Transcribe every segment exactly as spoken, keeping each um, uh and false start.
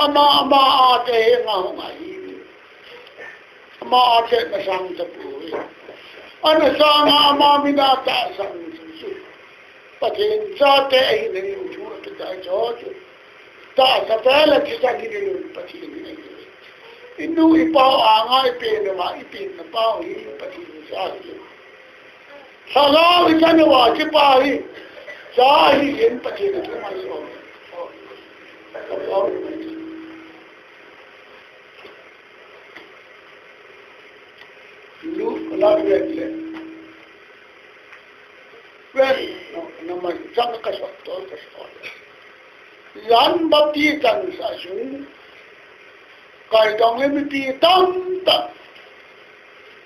Ama, ama a te henga hung ahi. Ama a te na sang tapoi. Ana sanga ama min a tahsan chu. Pathen chate ahi na ni chu ta cho chu. Tahsa pela thi sa ni ni Pathen ni. Inu ipau anga ipen na ma ipen na pau hi Pathen cha hi. Lhagao ichan uva kipa hi, cha hi in Pathen a thum a i um. Lu, la, vet le. Vet, no, no, man, chang ka sot, tol ka sot. Jan bapti chan sa sung. Kaidong le mipi tamtah.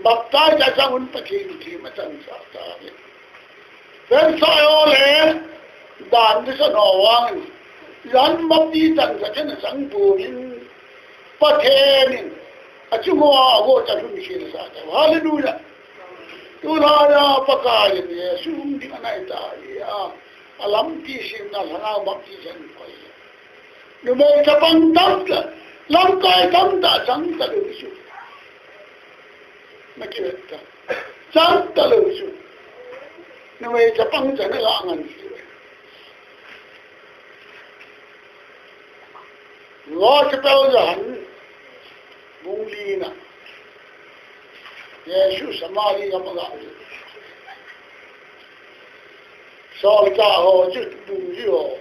Baptize a chang un Pathen thim a chang sa ta. Ven sa yo le, dan di sa no wang. Jan bapti chan sa chen a chang bu in. Pathen in. A chung wa wo cha lhun sil sa ta. Hallelujah. Tulai a Pakai in Jesu um ding anai ta ya. A lampi sim na lhana bapti chan koi. Numei chapang tamtah, lamkai tamtah chang talou chu. Na kivet ta. Chang talou chu. Numei chapang chan la ngan chu. Gospel Johan bung li na. Jesu Samari gam a ga. Solchah ho chu bung li ho.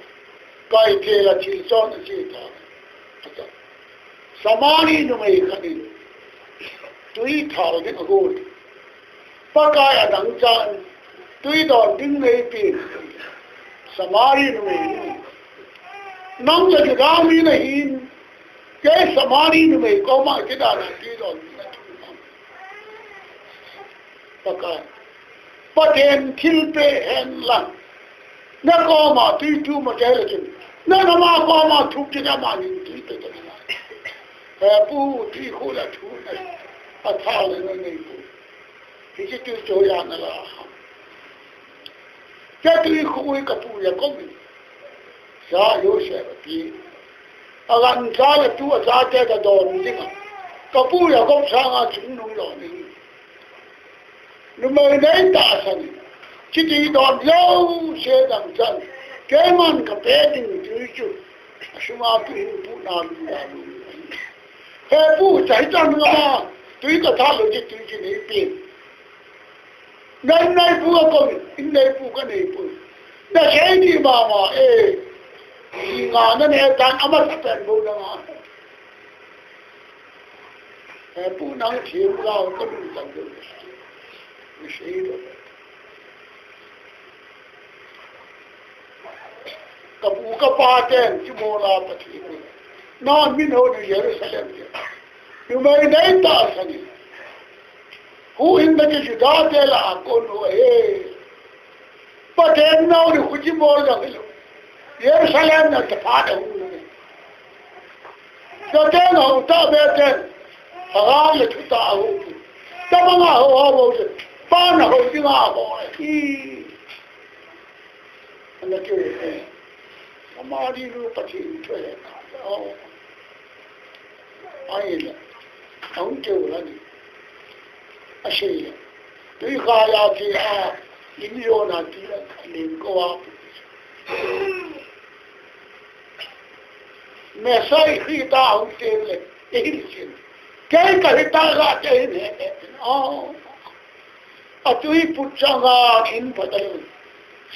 Kaithel a thil chon a che ta. Samari numei khat in tui thal ding a gon. Pakai a dangchan tui don ding nei pi. Samari numei. Nang le Juda mi na hin. Kei Samari numei koma kidana tui don ding a thum. Pakai. Pathen thilpeh hen lang. Na koma tui tu ma kei le chun. Na nama koma thuk kei na ma nin tui pe ta na. He pu tui khu la thu na. A tha le na nei pu. Hiche tui chu ya na la. Hiche tui khu ka pu ya kom. Sa yo se ba pi. A gan sa le tu a sa te ka don ding a. Ka pu ya kom sa nga chung nung lo ni. Numei nei tahsan in, chiti don jouse dangchan, keiman ka pe ding tui chu, asunga tui hin pu na lu na lu. He pu, chai chan nga ma, tui ka tha lo chi tui chi nei pi. Nei nei pu ka kom, in nei pu ka nei pu. Na sei ni mama, eh, i nga na ne tan ama sa pen bo na nga. He pu nang thim lao ka lungtang deuh. Ni sei lo. Ka pu ka pa ten chu mo la Pathen. Na min ho ni Jerusalem te. Numei nei tahsan in. Hu in na ke Juda te la a kon ho he. Pathen nau ni khu chi mo la hilo. Jerusalem na ta pa da hu. Satan ho ta be ten. Haga le thu ta ho. Ta ma nga ho ho ho. Pa na ho ti nga ho. I. Ana ke. Ama di lu Pathen thu he. Oh. Ai le. Ang ke u la ni. A sei le. Tui kha ya ti a. In yo na ti la. Nin ko a. Messiah hi ta hung te le, e hin sin. Kei ka hi ta ga te hin he, he, he. Oh. A tui put changa in phatai.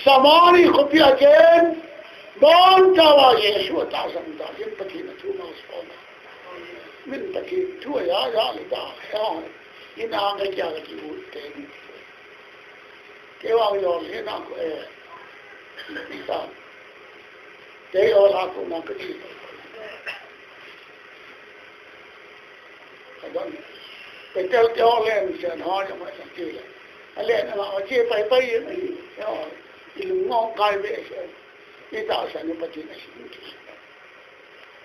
Samari khopi a chen, bon chawa Jesu ta sang ta, in Pathen a thu ma so na. Min Pathen thu ya, ya le ta, ya. In ang ka ya ki u te ni. Kei vang jong hi na ko, eh, ta. Kei o la ko na ka ti. Ka don. Kei tel kei o le mi sen ho jong ma sa ti le. A le na ma o che pai pai ye ni. Yo, i lung ngong kai ve se. Ni ta sa ni pa ti na si.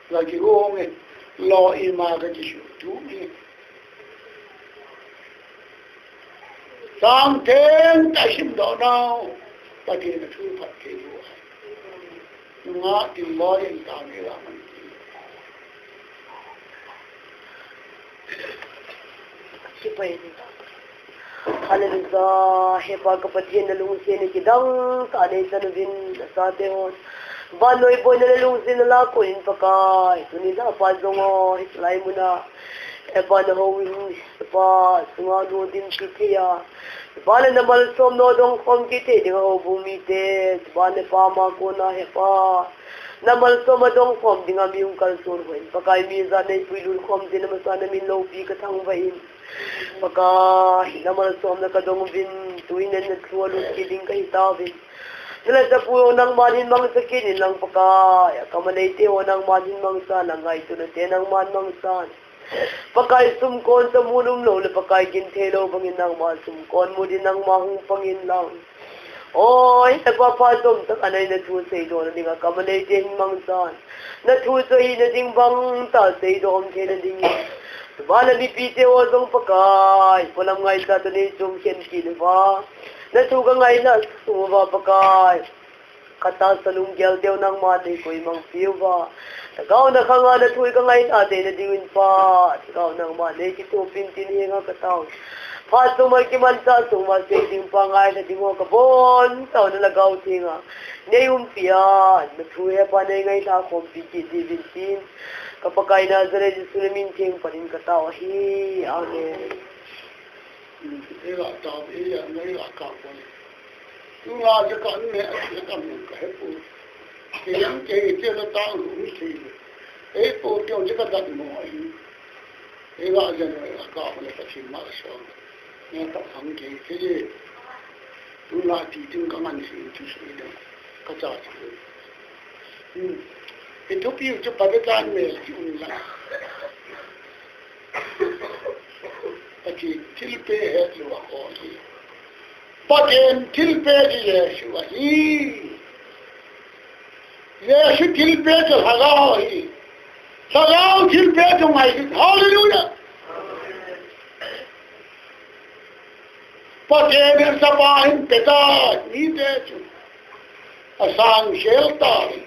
La ki gong e, lo i ma ka Jesu tu mi. Sang theng ta sim do nau, Pathen a thu phat thei u. Nga tin lo in ta mi la man. Kipa in. Hallelujah. He Pa ka Pathen, nalungsetna kidang tah nei chan uvin, nachate hon vannoi boina le lungsetna lakhun in Pakai. Tuni a Pa jong o, hilai muna, he Pa, nahou in, he Pa, sunga nu din kithei a, he Pa, le namalsomna dong khom kithei dinga houbung mite, he Pa, le Pa ma kona, he Pa, namalsomna dong khom dinga mi hung kalson hon, Pakai, mi jat nei puilut khom jing na masa namin loupi ka thangvah in. Pakai, namalsomna ka dong uvin, tuin nathu a lut kit ding kahi tauvin. Nalhacha pu ho nangman hin mangcha kit in lang Pakai, akam a neite ho nangman hin mangchan, angaitona te nangman mangchan. Pakai, sumkon chamun umlou le Pakai, ginthei lou bangin nangma sumkon mun in nangma hung pang in lang. Oi, he Pa, phat chomcha a nei nathu seidoh na dinga akam a neite hin mangchan. Nathu chu ahina ding bang tah seidoh um theina ding. Tuba le mipite ho jong Pakai, polam ngaichat a nei chom khen kit uva, nathu ka ngailhah sung uva Pakai, ka tahsa lunggel deu nangman nei koimang pi uva. Lhagao na khanga nathu ka ngailhah theina dingin Pa, Lhagao nangman nei kitopin tin henga ka tao. Phat chom a kimanchah sung uva sei ding Pa, ngailha ding ho ka bon taona Lhagao Theng a nei umpi a, nathu he Pa nei ngailhah khompi kit diuvin tin, ka Pakai Nazareth Jesu na min theng panin ka tao ahi. Amen. Ei la tao, ei la, ei la ka pon. Tu la je ka ne, je ka mun ka he pu. Ke yang ke te la tao lu mi thei le. Ei pu ke je ka dat mo ai. Ei la je no, ei la ka mo le ka chin ma so. Ne ta hang ke ke. Tu la ti tin ka man si tu si le. Ka cha si. Hmm. Ei tu pi ju pa be tan me ki un la. Pathen thilpeh hetlou a kon hi. Pathen thilpeh hi Jesu ahi. Jesu thilpeh chu Lhagao ahi. Lhagao thilpeh chu ngai. Hallelujah. Pathen in chapa ahin pe tai, mite chu asang khel tai.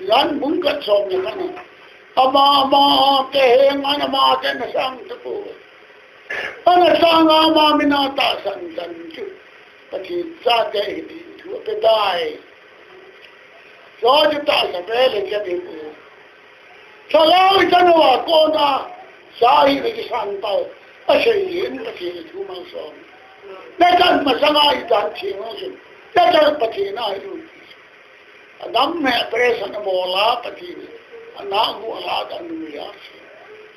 Johan bung khat som le khat na. Ama, ama te henga ama te ana sang tapoi. Ana sanga ama mina tahsan chan chu Pathen chate hi tin thu ape tai. Chu chu tahsa pe le ke ding u. Lhagao i chan uva kona sa hina kisan tao. Asei in Pathen thu malsom. Na chan masanga i dan theng u chu. Na chan Pathen a i lut. Adam me operation abol a Pathen in. Ana gu ala da nu ya.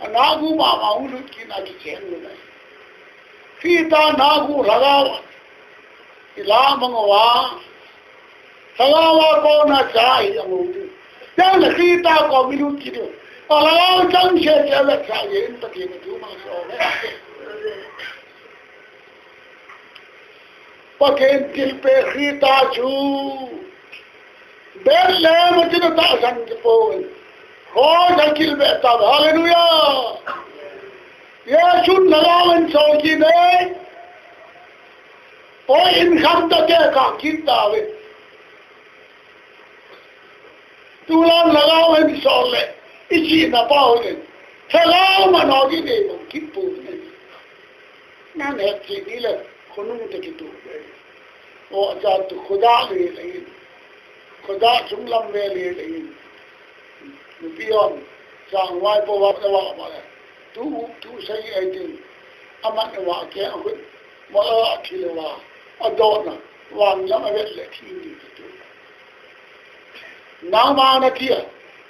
Ana gu mama u lut kit na kichen u na. Peter na gu Lhagao. I la mang uva. Lhagao a kona cha hi a ngu tu. Yang le Krista kom i lut kit u. A Lhagao chang che che le cha ye in Pathen thu malsom e. Pathen thilpeh Krista chu Bethlehem a chun atahsan tapoi. Cross a kilbeh tauve. Hallelujah. Jesun Lhagao in sol kit e. Oi, in kham ta te ka kit tauve. Tulan Lhagao in sol le, i chihna pa ho le, Lhagao mano kit e, bang kit pon e. Nan het chih ni le, khonung te kituh ve. O, acha tu khoda le le in. Khoda chunglam ve le le in. Nupi hon, changvai po va va va le. Tu, tu sai ai tin. Amat va ke a khut. Mo la thil va. Adona. Vang lam a vet le thi ni tu. Nangma na tia.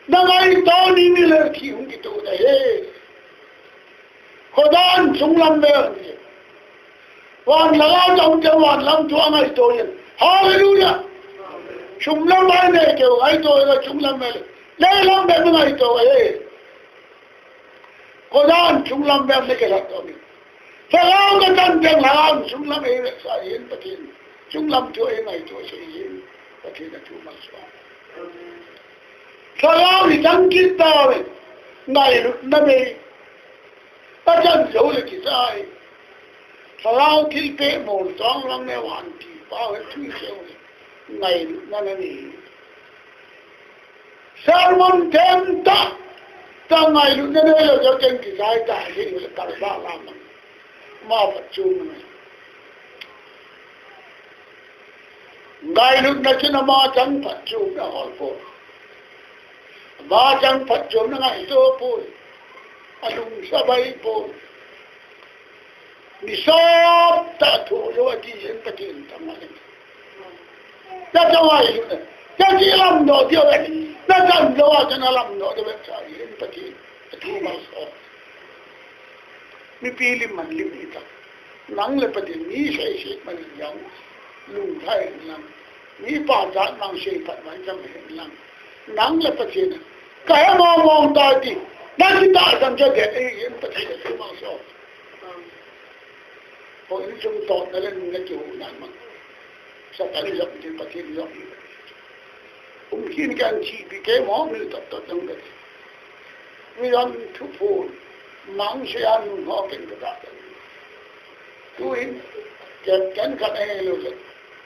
Na ngaito ni ni le thi hung kito da he. Khodan chunglam ve. Van Lhagao chang te van lam thu angaito in. Hallelujah. Chunglam ve ne ke ngaito le chunglam ve. Le lam ve ngaito e. Khodan chunglam ve ne ke la to ni. Lhagao ka chan teng Lhagao chunglam e ve sa yin Pathen. Chunglam thu e ngaito sa yin Pathen a thu ma sa. Lhagao i chang kit tauve. Ngailutna ve. Achan jou le kisai. Lhagao thilpeh mol tong lang ne van ti pa ve thu seu le. Ngailutna na ni. Sermon them ta. Tang ngailutna neilou jeh a ken kijai tai, hileh kalba lam a. Ama phatchomna. Ngailutna chun ama chang phatchomna hol poi. Ama chang phatchomna ngaito poi. Alungsa bai poi. Ni sot tah thu jo ati jin Pathen thangvah in. Nachang ngailutna. Nachang lamdoh diu ve. Nachang jo a nachang lamdoh diu ve. Cha in Pathen. Pathen malsom. Mipi lim man lim hita. Nang le Pathen mi seisei man jong. Lunglhai lang. Mi pachat mang seiphat man jong lang. Nang le Pathen. Kahe mong mong ta ti. Nakitahsan cha de in Pathen. Pathen malsom. Hou insung totna le nung le kihou nan mang. Satan jong ti Pathen jong. Um khin kan chi pi ke mo mi tot tot jong ka. Mi jong thu phun. Mang se an nung ho ken ka ta. Tuin ken ken ka ne lo le.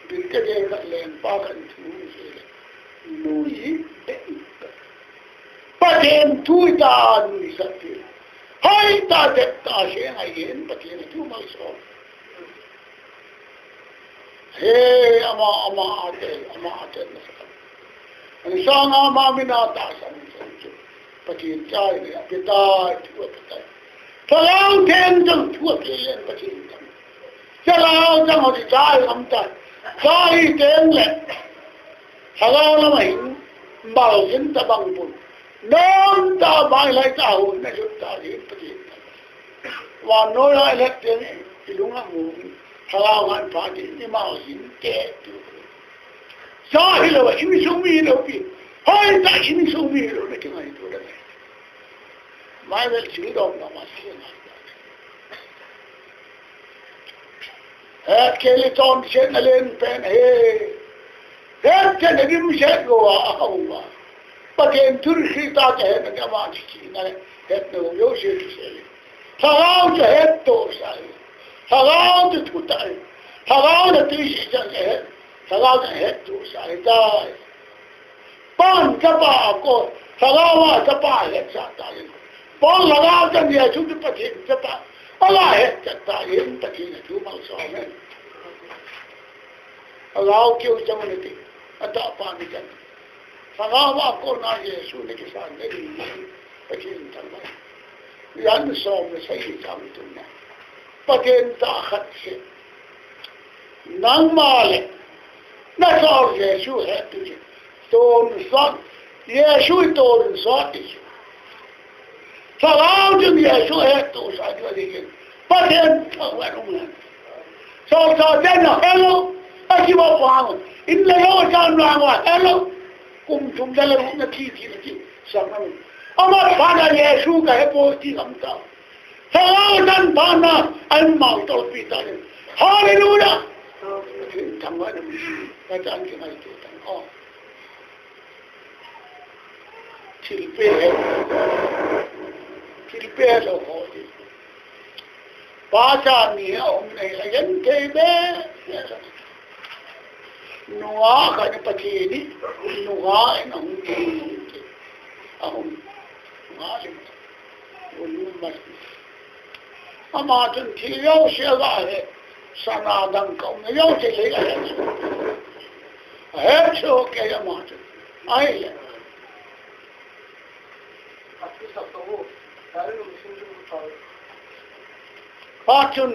Bil ke de ka len pa kan thu se le. Nui de. Pathen thu ta nui sa ti. Hoitah tah tah se ngai in Pathen thu malsom. He, ama, ama ate, ama ate na sa. Ani sang ama min a tahsan sa chu. Pathen chai ni apetai, thu apetai. Palau ten jong thu ape len Pathen jong. Chalao chang ho ti chai ngam tai. Chai teng le. Lhagao lam a hin, mal hin tabang pun. Nom ta bai lai ta hun na jut ta hin Pathen. Vannoi lai le teng i lung a mu. Lhagao ngan pha ti i mal hin te tu. Sa hilou, insung mi hilou pi. Hoitah insung mi hilou na kingaito da. Mai vel chil dom na ma si na. Het kei le chonsetna len pen ahi. Het kei le dimset lou a, a hung a. Pathen thu Christa chu hetna ama chu china le. Hetna lou jouse chu sei. Lhagao chu hettohsah ahi. Lhagao chu thutah ahi. Lhagao chu twiseh chan ahi. Lhagao chu hettohsah ahitai. Pan chapa a kon, Lhagao a chapa hetsah tai. Pan Lhagao chang Jesu chu Pathen chapa. Ala hetsah tai, Pathen a thu malsom hen. Lhagao keu chang na ti, atah pa ni chang. Lhagao a kon a Jesu na kisan na ri, Pathen chang na. Jan som le sagi chang tu na. Pathen tah khat seh. Nangma le nachol Jesu hettu chu tonsot, Jesu tonsot ti chu. Lhagao chun Jesu hettohsah chu ahi. Pathen thangvah in um hen. Solchah ten ahelou, akiva pang. In le lo chan vang ahelou. Kum thum le lo na thi thi na thi. Sang na. Ama phat a Jesu kahe poi ti ngam ta. Lhagao chan phat na, amau tolpi ta le. Hallelujah! Pathen thangvah in um hen. Ka chan kingaito tan. Oh. Thilpeh het. Thilpeh het lou ho hi. Pa cha ni a um nei la yen thei be. Noah khat Pathen in, Noah in ahung thei. Ahung. Noah in. Volume mas. Ama chun thil jouse aga het. Sana dangka umna jouse le aga het. Ahet soh kei ama chun. Ahile. Pa chun.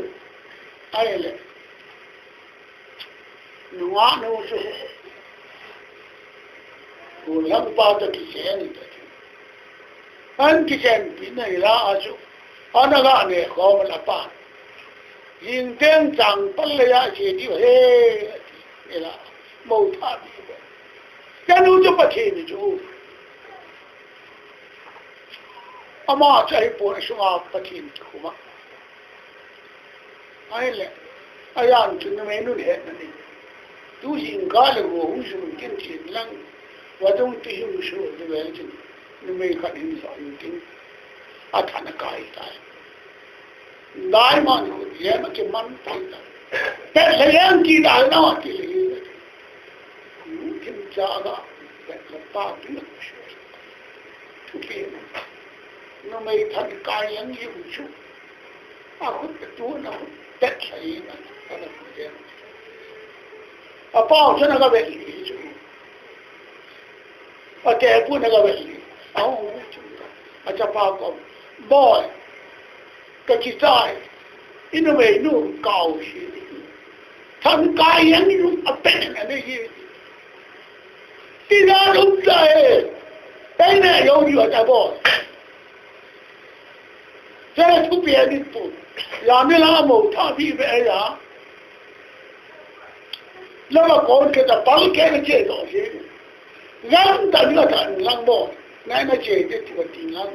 Ahile. Nungah nu chu. Golhang pa toh kichen ta chu. An kichenpi na hila a chu. Ana ga ne khom la pa. Jing teng chang pal le ya che diu he. Ila. Mo tha bi. Kanu chu Pathen chu. Ama chu ahipon asunga Pathen kikhum a. Ahile, ajan chu numei nun hetna nei. Tu jingkah le go hung jun kin chin lang. Vadung ti hung su ti vel chin. Numei khat hin sa hung kin. Athan akai tai. Dai man ko ye ma ke man tai ta. Pet le yang ki dai na ti le. Kin cha ga. Pet le pa pi. Thupi. Mei than kai yang yung chu. A khut tu na khut tet sai na. Ana khut ya. A pau chu na ka ve hi chu. A te pu na ka ve hi. A hu chu. A chapa ko. Boy. Ka chi tai. Inu mei nu kau shi. Than kai yang yung a pen na ne hi. Ti na lum tai. Ei ne yo yu a ta boy. Chele thupi a dit pu. Ya mi la mo tha bi ve ya. La ma kon ke ta pal ke na che to je. Lam ta ni ta lang mo. Na na che te ti wa ti lang.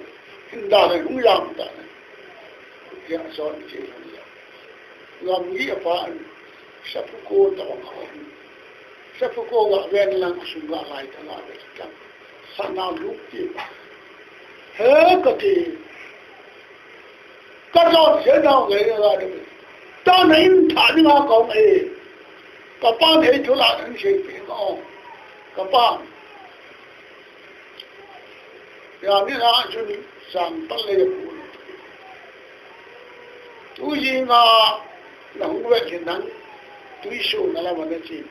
Hin da le hung lam ta. Ya so ni che ya. Lam ni a pa an. Sa pu ko ta wa ka. Sa pu ko wa ven lang sum la lai ta la ve ta. Sa na lu ti. He ka ti. Ka jot se nau nge la de. Ta na in tha ni ma kong e. Ka pa ne thu la ni se pi ma ong. Ka pa. Ya ni la chun sang pal le ya pu. Tu ji nga na hung ve ke nang. Tu i su na la ma na chi.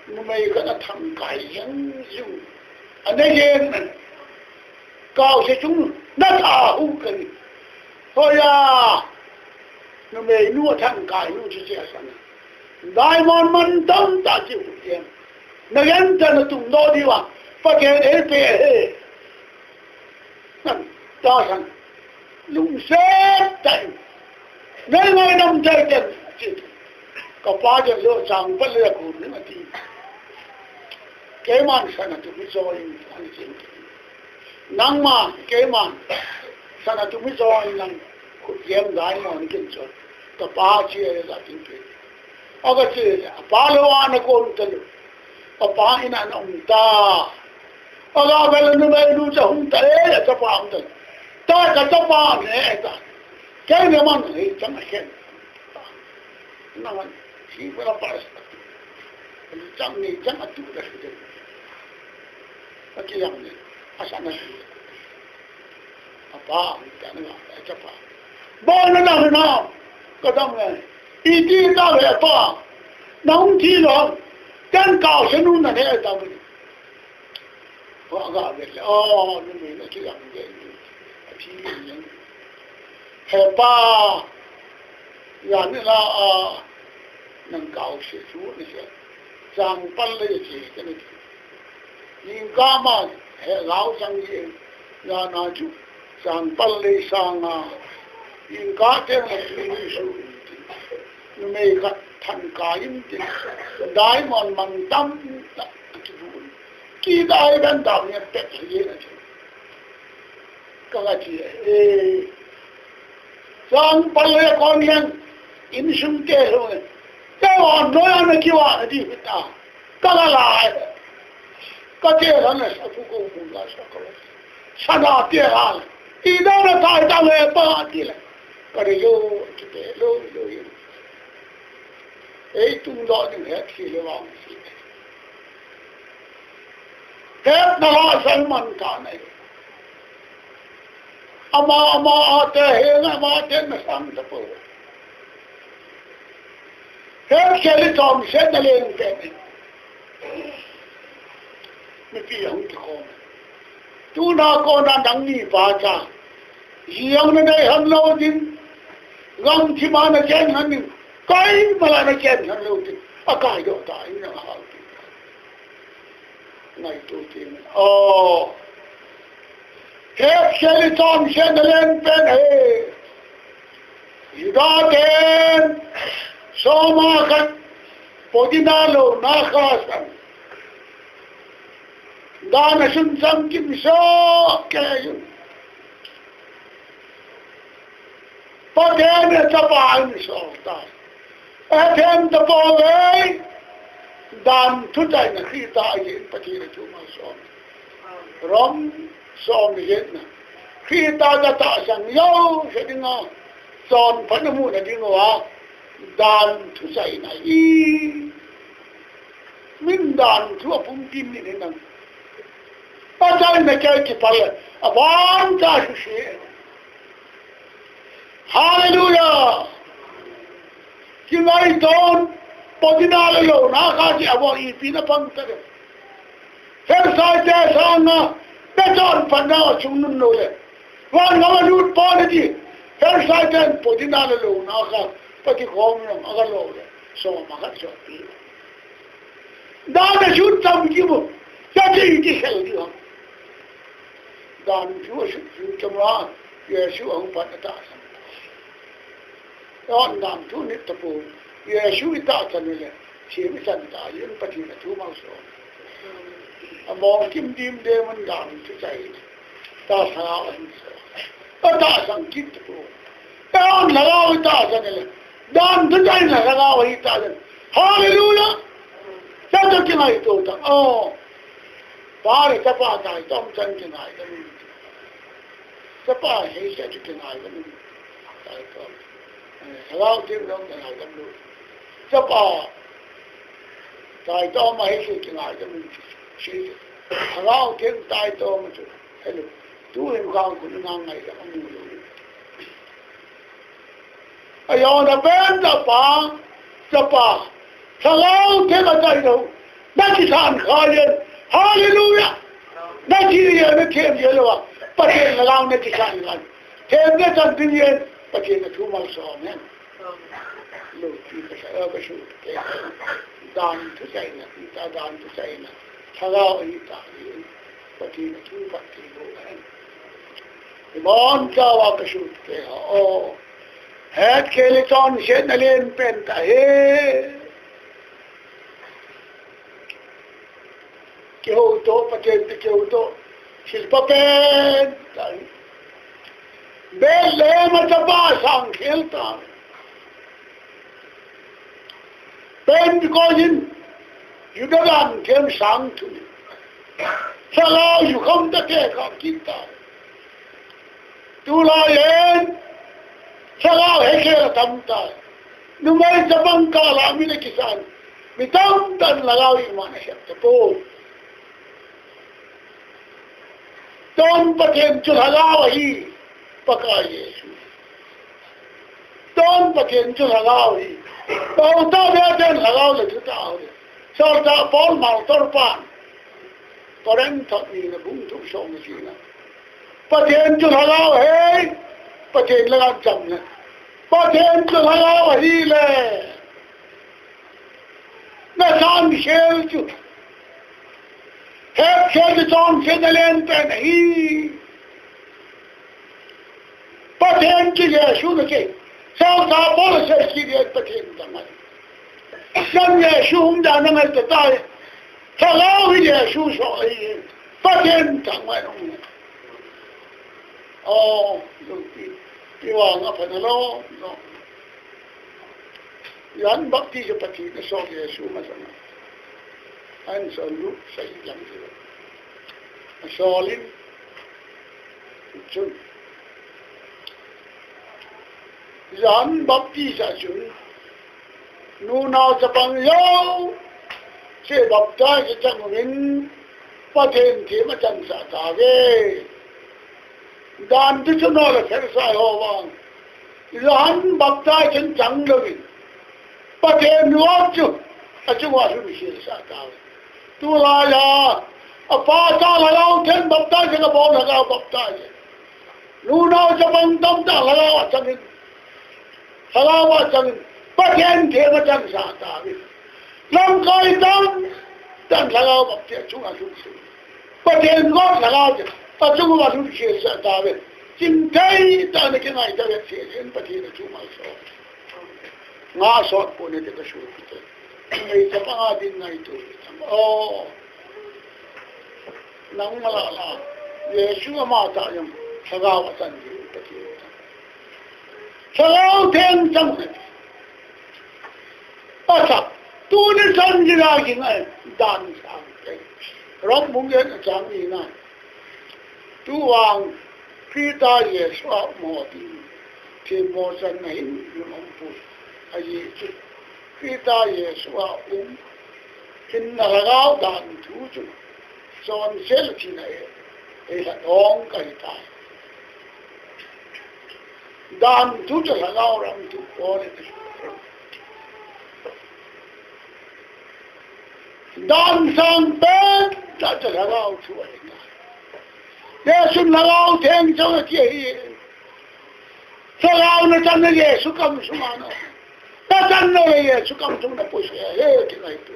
Numei ka na thang kai yang yung. Ana yen na. Kau se chung na tha hu ka ni. Ho ya. Numei nu a thang kai nu chi chi a sana. Diamond man tam ta chi hu yen. Na yen ta na tum do di wa. Pa ke e pe he. Nan, ta san. Lungset tah in. Ngai ngai nam tai ten. Chi. Ka pa jen lo sang pal le ku ni ma ti. Keiman sana tu mi so in an sin. Nangma keiman sana tu mi so in nang khut yem dai mo ni kin so. Ka pa chi e la tin ke. Aga chi, apa lo ana kon ta lo. Apa ina na um ta. Aga bel numei nu cha hung ta e, chapa hung ta. Ta ka chapa ne ta. Kei ne man e chang a khen. Na man, si bela pa. Chang ni chang a tu da si. Aki yang ni, asa na si. Apa, ka na, chapa. Bo na na na. Ka dam ne. Iti ta le pa. Na hung ti lo. Kan ka se nu na ne ta ni. Wa ga ve le, oh, numei na ki yang ve ni. A thi ni yang. He pa, ya ni la a, nang kau se chu ni se. Sang pal le che ke ni. Ning ka ma, he lau sang ye, ya na chu. Sang pal le sang a. Ning ka te na chu ni su. Numei ka than ka in ti. Diamond man tam ta ki bu. Ki dai dan dau ni pet ye na chu. Ka la chi, eh. Sang pal le kon yang, in sum te lo. Te wa no ya na ki wa na di ta. Ka la la. Ka te la na sa pu ko bu la sa ka la. Sa na te la. I da na ta ta le pa ti le. Ka re yo ki te lo lo yo. Ei tung do ding he ki le wa si. Hetna la sang man ka nei. Ama, ama, a te he na, ama te na sang ta po. Het keli tom se na leng te nei. Mi pi hung ti ko. Tu na ko na dang ni pa cha. Yang na nei han lo din. Gam thi ma na chen han din. Kai ma la na chen han lo din. A kai do ta in na ha. Ngaito tin. Oh. He seli tom se na len pen he. Ida ten. Soma khat. Podina lo na kha san. Dana sun sam kim so ke yun. Pathen in chapa in sol ta. Pathen chapa ve. Dan thuchaina Christa a jin Pathen a chunga som. Rom som jin na. Christa ta ta sang yo se dinga. Son phan mu na dinga. Dan thuchaina i. Min dan thu a pum tin ni nang. Pathen na ke ki pale. A ban ta shi shi. Hallelujah. Kingaidam, potina le louna kha ti abol ipi na pang ta de. Pharisai te sanga, pechon panna chungnung lou le. Van ngama lut pon ti. Pharisai ten potina le louna kha, pati khom nang aga lou le. So ma kha so pi. Dan a sut tam ki mu. Sa ti ti khel di ha. Dan thu a sut thu tam la. Jesu ahung pan a ta sam. Yon dan thu ni ta pu. Jesu i ta chan le. Chi mi chan ta yin pa ti na thu mau so. A mong kim dim de man dan thu chai. Ta sa a hin so. Ta ta sang ki ta pu. Yon lhagao tahsan le. Dan thuchai na lhagao hi tahsan. Hallelujah. Sa to kingaito ta. Oh. Pa le Chapa taitom chan kingaidam. Chapa hei sa to kingaidam. Taitom. Eh, Lhagao Theng dong kingaidam lou. Chapa taitom a hei sa kingaidam. Si. Lhagao Theng taitom chu. Hello. Tu hin khang kun nang ngai la mu lo. Ayo na ben da pa, da pa. Lhagao Theng a tai lo. Na kisan kha yen. Hallelujah. Na ki yen na them yen lo. Pathen Lhagao na kisan kha. Them na chan tin yen. Pathen na thu mal so men. Lo ki ka sa ka su. Dan thuchai na, ta dan thuchai na. Lhagao hi ta. Pathen a thu phat thei lou ahi. Ibon chawa ka sut te ho. Het khel chonsetna len pen ta he. Kihouto, Pathen te kihouto. Silpa pen ta he. Bethlehem a chapa sang khel ta. Pentecost in Juda dan theng sang thum. Lhagao ju kham ta te kha kit ta. Tulai in Lhagao he khel a tam ta. Numei chapang kah la mi le kisan. Mi tamtah in Lhagao iman a sep ta po. Chun Pathen chu Lhagao ahi, Pakai Jesu. Chun Pathen chu Lhagao ahi. Pau ta be ten Lhagao le thu ta ahi. Solchah Paul maltor pan. Korinth thot ni na bung thum som ni na. Pathen chu Lhagao ahi. Pathen le kan cham na. Pathen chu Lhagao ahi le. Na san khel chu. Het khel chu chonsetna len pen ahi. Pathen chu Jesu na che. Solchah Paul a sei kit e Pathen thangvah. San Jesu hung dan na ngai ta tai. Lhagao hi Jesu so ahi. Pathen thangvah hung. Oh, i, i vang a pha na lo, no. Johan Baptist Pathen a sol Jesu masanga. An sol lu sai jang ji. A sol in chun. Johan Baptist a chun. Nunao chapang jouse baptize chang uvin Pathen them achansah tauve. Dan thu chu nole Pharisai ho vang. Johan Baptist in chang louvin. Pathen ruah chu achunga lhun khel sah tauve. Tulai a, apa cha Lhagao Theng baptize in abon Lhagao baptize. Nunao chapang tamtah Lhagao achangin. Lhagao achangin. Pathen them achansah tauve. Lamkai tamtah Lhagao baptize chunga lhun khel. Pathen ruah Lhagao chu achunga lhun khel sah tauve. Chingthei tah in kingai tauve, Pathen a thu malsom. Nga sot pon e te ka sut pite. Ei chapang a din ngaito. Oh. Nangma lah lah. Jesu ama tah jong Lhagao achan ji ta ti. Lhagao Theng chang. Asa, tuni chan ji la jing ai dan sang te. Rom bung get na chang ni na. Tuvang Christa Jesu a um ho ding themmo channa hin lungmong poi. Ajeh chu Christa Jesu a um hinna Lhagao dan thu chu chonset le thina e, eilhat ong kahi tai. Dan thu chu Lhagao ram thu pon. Dan sang pen tah chu Lhagao thu ahi. Jesun Lhagao Theng chu ati ahi. Lhagao nachanna Jesu kamsunga na. Nachanna le Jesu kamsunga puisea ahi ti ngaito.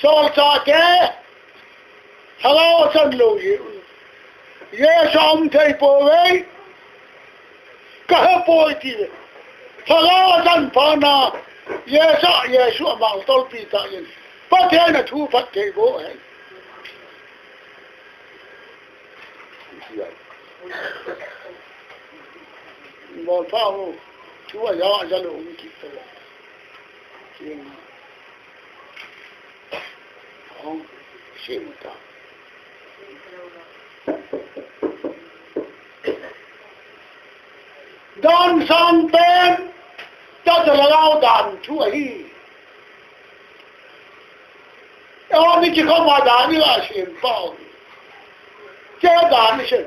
Solchahte, Lhagao achan lou jeh un. Jesu aum thei pouve. Kahe poi ti le. Lhagao achan phat na. Jesu, Jesu amang tolpi tah in. Pathen athu phatthei boh hen. Bol pha ho. Thu aja, aja lou um kit ta. King. Hong, sim ta. Dan sang pen, tah chu Lhagao dan thu ahi. Eiho mithi khoma dan ilah sem pau. Che dan isem.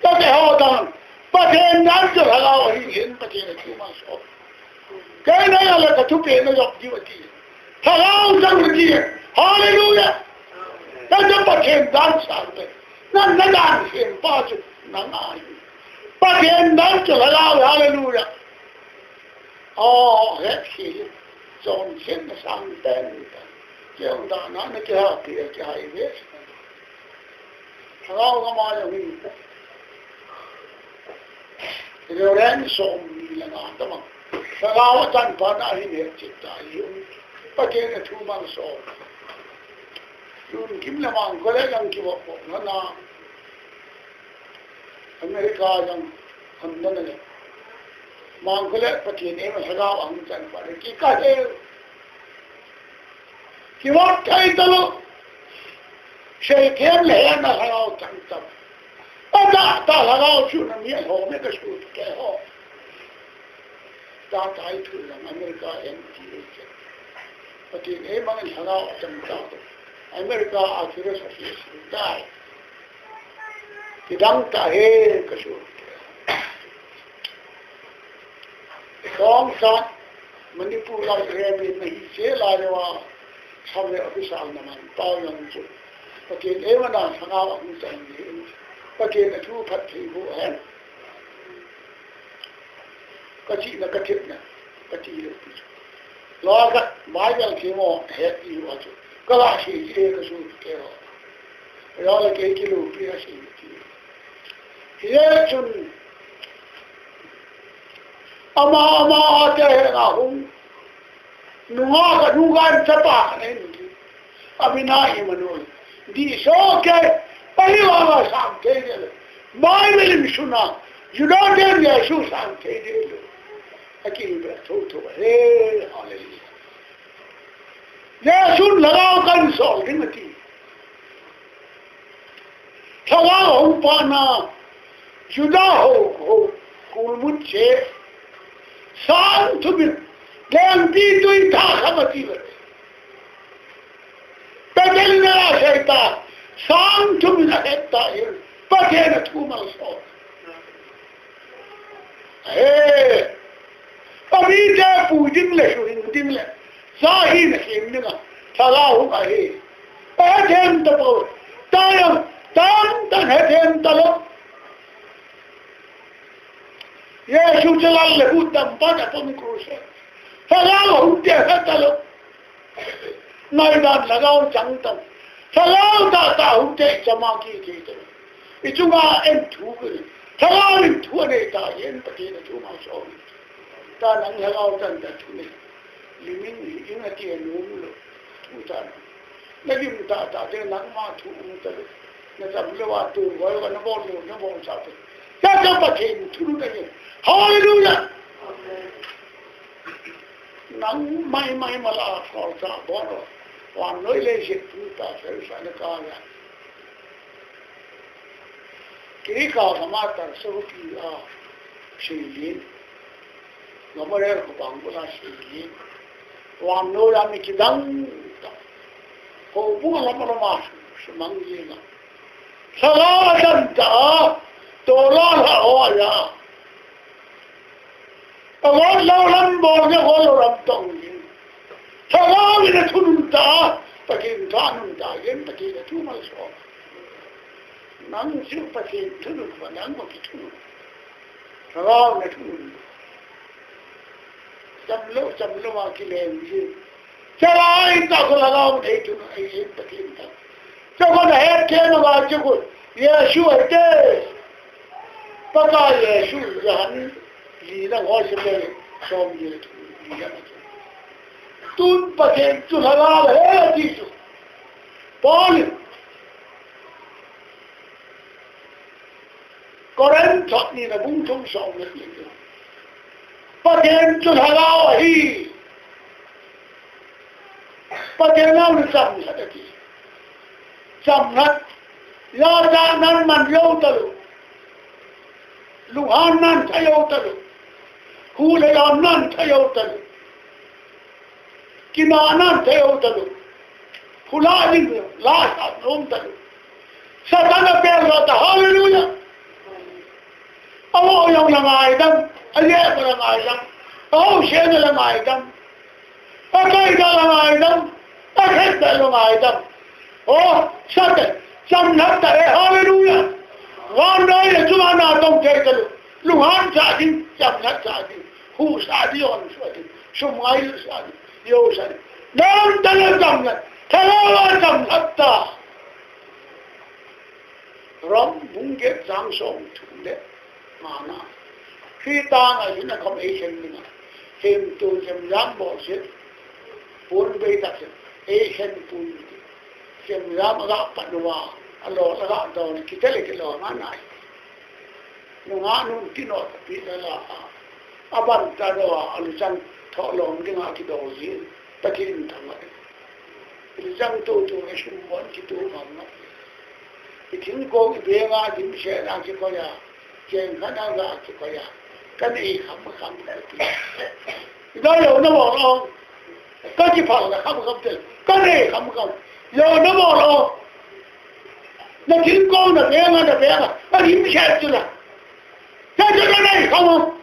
Tah chu eiho dan. Pathen dan chu Lhagao ahi hin Pathen athu masa. Kei nang a le ka thupeh na jop diu ati. Lhagao chang ati. Hallelujah. Ka jop Pathen dan sang te. Nang na dan sem pa chu nang ahi. Pathen dan chu Lhagao, hallelujah. Oh, het hi. Chonsetna sang ten. Kei dan na na kei ha pi kei ha ve. Lhagao kama jong hi. Reverend som ni le nga tamang. Lhagao achan phat na hin het chet ta hi. Pathen athu masa. Lungkim le Mangkholeh jong kivop vop na na. America jong ham na na le. Mangkholeh Pathen eima Lhagao ahung chan phat le kikah e. Kivop thei talou. Seithem le hena Lhagao chang chang. Atah tah Lhagao chu na mi alhom e ka suhkeh ho. Tah tah i thu jong America M T A che. Pathen eima Lhagao chang chang. America a philosophy su tai. Kidang tah e ka suhkeh. Kong sa Manipur lam Rabbi na hi che la le wa sabe official na man pau jong chu. Pathen eima na Lhagao ahung chan ni. Pathen athu phatthei boh hen. Ka chihna ka thepna ka ti lou pi chu. Lou khat Bible kimo het ti lou a chu. Ka la sei ji e ka suhkeh ho. Lou le kei kilou pi a sei ti. Hichun ama, ama te henga hung. Nungah khat, nungah chapa khat ahin. Amin a Emmanuel. Dih soh kei. Ahivanga sang thei ding lou. Bible in suna. Juda ten Jesu sang thei ding lou. Akibel thotho. He, hallelujah. Jesun Lhagao kahin sol ding ati. Lhagao hung phat na, Juda ho, ho, kulmut che, sang thum in, lengpitwi tha kha ma ti ve. Pathen in asei ta, sang thum in ahet ta in, Pathen athu malsol. He, amite pui ding le, suhhing ding le, ja hina sem dinga, Lhagao hung ahi. Ahethem tapou, tah jong, tamtah in hethem talou. Jesu chu lal le hu tampa a pon krus a. Lhagao hung te het talou. Ngaidan Lhagao chang tam. Lhagao tahtah hung te chama kiti te. I chunga en thu kiri. Lhagao in thu anei ta yen Pathen athu malsol. Ta nang Lhagao chan ta thu nei. Lim in hi in ati anom lou. Thu ta nang. Na lim tahtah te nangma thu um talou. Na cham lou a tu goi na bol lou, na bol sa te. Ta ta Pathen thu ta yen. Hallelujah. Nang mai mai mala kol sa bol lou. Wan noi le je tu ta se sa na ka ya. Kei ka kama tar so ki a seilin. Memorial ko bang ko la seilin. Wan noi a mi kidang ta. Ko bu la ma la ma sumang ye na. Lhagao a chan ta, tola lha ho a ya. A gol lo lam bol ne gol lo lam tong ni. Lhagao in a thunun ta, Pathen thanun ta, yen Pathen a thu malsom. Nang chu Pathen thunun va nang va kithunun. Lhagao in a thunun. Cham lo, cham lo a kileng ji. Chara in ta ko lhagao in a thunun, a in Pathen ta. Chakon a het khen uva chakon, Jesu a te. Pakai Jesu Johan li lang ho chapang som li le thum li lang. Tun Pathen chu lhagao ahi ti chu. Paul in Corinth thot ni na bung thum som le li. Pathen chu lhagao ahi. Pathen lhagao ni cham lhagao ahi. Cham lhagao. Lhagao nan man jou talou. Lunghan nan tha jou talou. Hu le lam nan tha jou talou. Kina nan tha jou talou. Phula ding la sa nom talou. Satan a pel lo ta, hallelujah. A wo jong la ngaidam, a ye ko la ngaidam, a ho she na la ngaidam. A kai da la ngaidam, a khet da la ngaidam. O, Satan, cham lhagao ta e, hallelujah. Van dai le chuma na tong te talou. Lunghan cha ding, cham lhagao cha ding. Hu sa ding, on sa ding. Sum ngai sa ding. Yo sa ding. Nam ta le cham lhagao. Tha la cham lhagao ta. Rom bung get chang som thum le nga na. Christa a hin a kham ei khen ni na. Hem tu jem jam bo se. Pun bei ta se. Ei khen pun. Jem jam a ga pat uva. A lo la ga do ni ki te le ki lo ma nai. Nunga nun ti no ta pi la la. A ban ta do a lu chang tho lo ding a ki do ji. Pathen thangvah in. Ichang tutu, isum bon kitu ngam ngam. Ithingkong ibenga dimset a kikoi a, cheng khat a ga kikoi a, kanei kham kham kati. Ida yo na bol o, kakiphal na kham kham tel, kanei kham kham. Yo na bol o, nathingkong nabenga, nabenga, adimset chu la. Cha cha kanei kham o.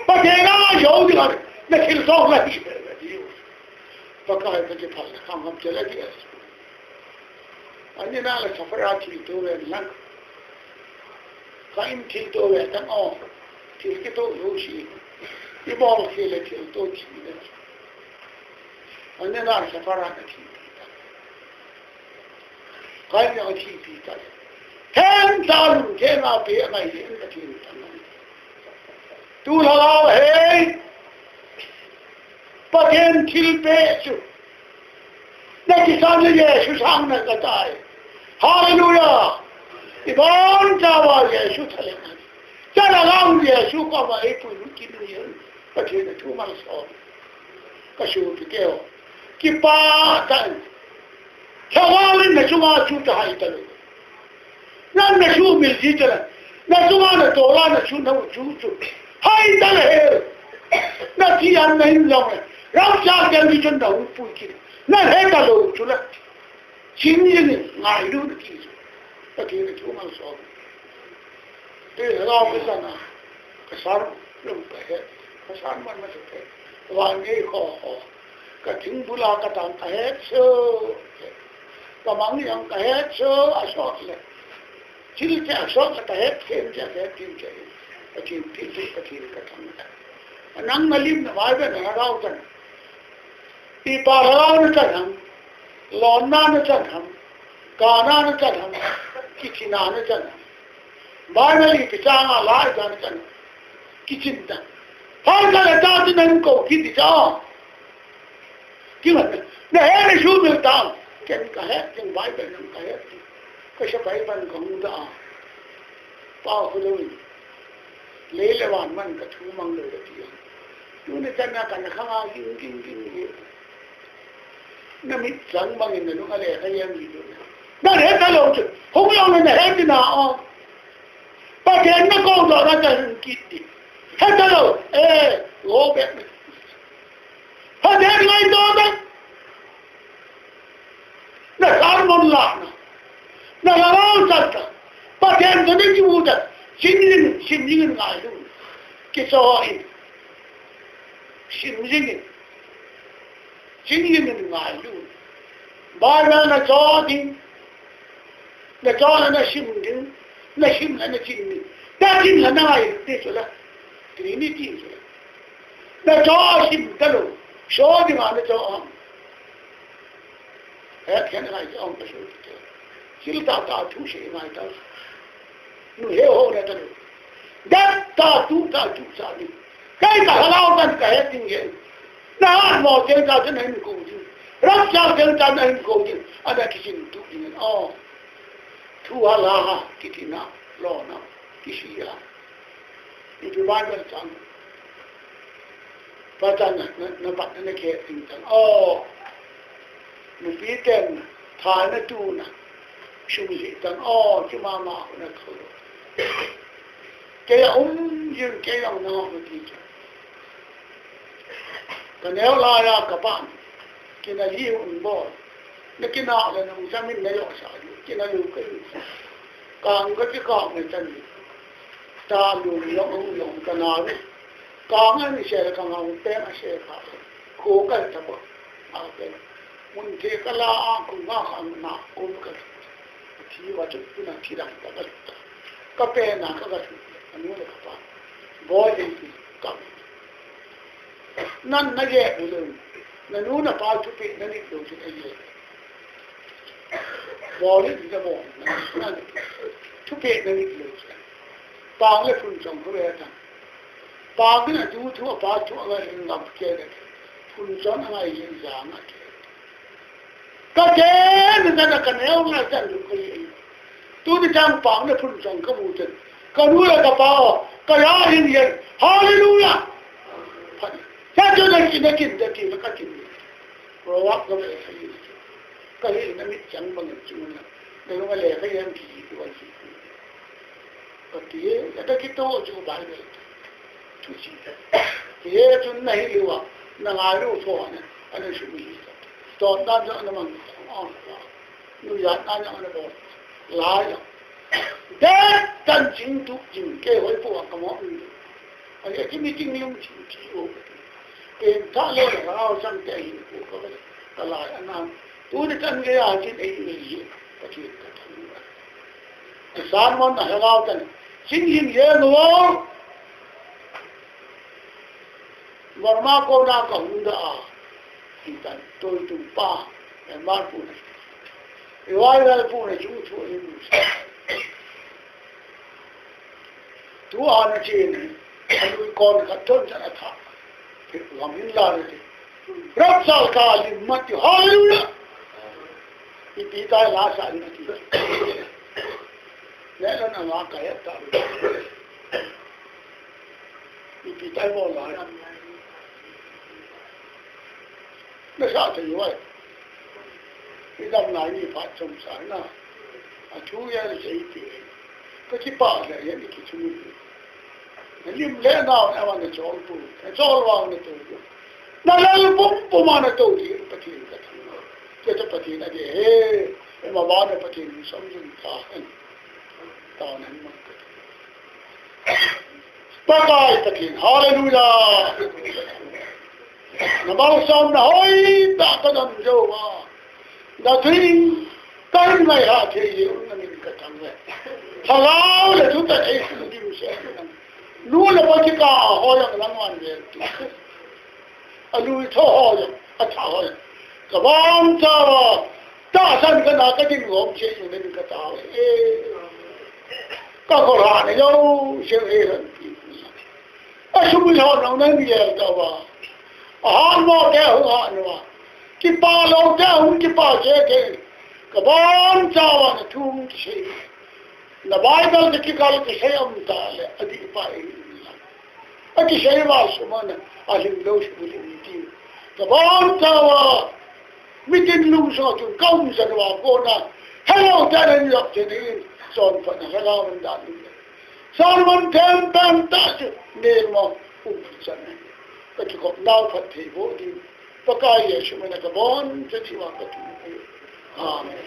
Pathen a yo ding a, nathil song la hi. Pakai kakiphal kham kham chela dia. Ani na la safara thilto ve lang. Ka in thilto ve tang o. Thil kito lo si. Ibol si le thilto thi le. Ani na la safara ka thi. Ka in ya thi pi ta. Theng ta lu, theng a pe ngai le ka thi ta. Tu la la he. Pathen thilpeh chu. Nakisan le Jesu sang na katai. Hallelujah. Ibon chauva Jesu thalheng. Chala lang Jesu koma eipui lut kit ni. Pathen a thu malsom. Ka sopi teho. Kipah tah in. Lhagao in nachunga chu tahai talou. Nang nasumil ji tala. Nachunga natola nachu nau chu chu. Hai tala he. Nathi an nahin long le. Rau cha kel ni chun nau pui kit. Nahe talou chu la. Chin yin ngailu naki chu. Pathen a thu malsom. Te rau ka sana. Ka sar lung ka he. Ka san man ma chu te. Wa ngei kho kho. Ka thingbul a ka dang ka het chu. Ka mang jong ka het chu, a sot le. Thil che a sot le ka het, them che a het, them che. Pathen thil che, Pathen ka thang. Nang na lim na Bible na rau tan. Ipa lhagao na chan ham. Lonna na chan ham. Kana na chan ham. Kichina na chan ham. Bible ipi chang a la na chan ham. Kichin ta. Phai ka la ta tin nang ko kiti cha. King, nahe nasumil tam. Ken kahe, ken Bible nang kahe. Kasei Bible kahung da. Pa khu lo. Lei le van man ka thu mang lo ti. Tuni chan a kana khang a ging ging ging ging. Na mit chang bang in na lung a le kha yam li lo. Nahe talou chu. Hung long nahe ti na o. Pathen na ko do na ta hin kiti. He talou. Eh, go back. Pathen ngaito tah. Na sermon la na. Na lhagao chan tah. Pathen toh nakimu ta, sim jing, sim jing in ngailu. Kichoh in, sim jing in, sim jing in ngailu. Bible nachoh ding, nachoh le nasim ding, nasim le nasim ding. Tasim le nangai ding chu la, Trinity chu la. Nachoh sim talou, so ding a nachoh a. He, he, ngai, ong ka su. Sil ta ta thu se ngai ta. Nu he ho na ta. Dat ta tu ta tu sa ni. Kai ka halau kan ka he ting he. Na mo chen ka chen hin ko ji. Rap cha chen ka na hin ko ji. Ada ki sin tu ni. Oh. Thu hala ha ki ti na lo na. Ki si ya. Ipi Bible chang. Patan na, na, na pat na ke ting chang. Oh. Nupi ten, tha na tu na. Sum hi chang. Oh, ki mama na ko. Ke ya um yin ke ya na ko ti chang. Ka neo la ya ka pan. Ki na li un bo. Na kina le na u sa min na yo sa, kina lu ka lu. Kang ka ti kang ne chan ni. Ta lu yong u yong ka na lu. Kang a ni se ka ngau pe a se ka. Ko ka ta bo. A pe. Mun te ka la a ku nga ka na ko ka. Ti wa tu na ti dang ka ka. Ka pe na ka ka tu. Anu le ka pa. Bo ye ti ka. Nan na ye lu. Na nu na pa thupeh na nit lou chu na ye. Bol le na bol, na, na, thupeh na nit lou chu. Pang le phun chong ko le ta. Pang le na tu thu pa thu a ngai ngam ke le. Phun chong a ngai yin ja na ke. Ka ke ni na ka neo na chan lu ko ye. Tuni chang pang le phun chang ka mu chen. Ka nu le ka pa o, ka ya hin yen. Hallelujah. Phat. Sa chu na kin, na kin, na kin, na ka kin. Ro wa ka me sa yin. Ka hi na mit chang bang chu na. Na lu le ka yen ki tu wa ji. Ka ti, ya ka ki to chu Bible. Chu chi. Ye chu na hi lu wa. Na ngai lu tho na. Ana shu mi. To na ja na mang. Oh. Nu ya na ya na bo. La ya. De tan jing tu jing ke hoi po ka mo. Ani ki meeting ni um jing ki o. Pen ta le la o sam te hin ko ka ba. Ka la ya na. Tu ni tan ge ya jin ei ni. Ka ki ka tan. San mon na ha la tan. Jing jing ye no. Burma kona ka hung da a, hitan, toi tum pa, e mar pu na. E wai wai pu na chu chu e mu. Tu a na che ni, a lui kon ka ton cha na tha. Lam hin la ni. Rap sal ka lim mat, hallelujah. Ipi tai la sa ni ti. Ne la na la ka ya ta. Ipi tai mo lai. Na sa thei uai. I dam lai ni phat chom sa na. A thu ya le sei ti. Ka kipa le ya ni ki chu ni. Na lim le na na wa na chol pu. Na chol wa na to. Na lal pum pum a na to ti Pathen ka thu. Ke ta Pathen a de he. E ma ba na Pathen som jun ta. Ta na ma ka. Pakai Pathen, hallelujah. Na malsomna hoitah ka don jou a. Na tui ka hin ngai ha thei jeh un na min ka thang le. Lhagao le thutah ei sum dimset. Nu le pa kikah a hoi ang lang wan vel tu. A lui tho hoi ang, a tha hoi ang. Ka bang cha va, tahsan ka na ka ding lom che yu nen ka ta e. Ka ko ra ne yo, che e ran pi. A sum lo nang nang ye ta va. A han mo ke hu ha no va. Kipa lo ke hu kipa che ke. Ka bang cha va na thum che. Na Bible te kikal kisei um ta le, a di pa e. A kisei va sumana, a him lo sumuli ti. Ka bang cha va, mitin lung so tu, ka um sa va kona, hello, ta len yok te ni, son pa na, hello, man da ni. Son man tem pem ta chu, ne mo, um sa ni. Ka ki ko nau phat thei bo di. Pakai Jesu mina ka bon, cha di va ka tu. Amen.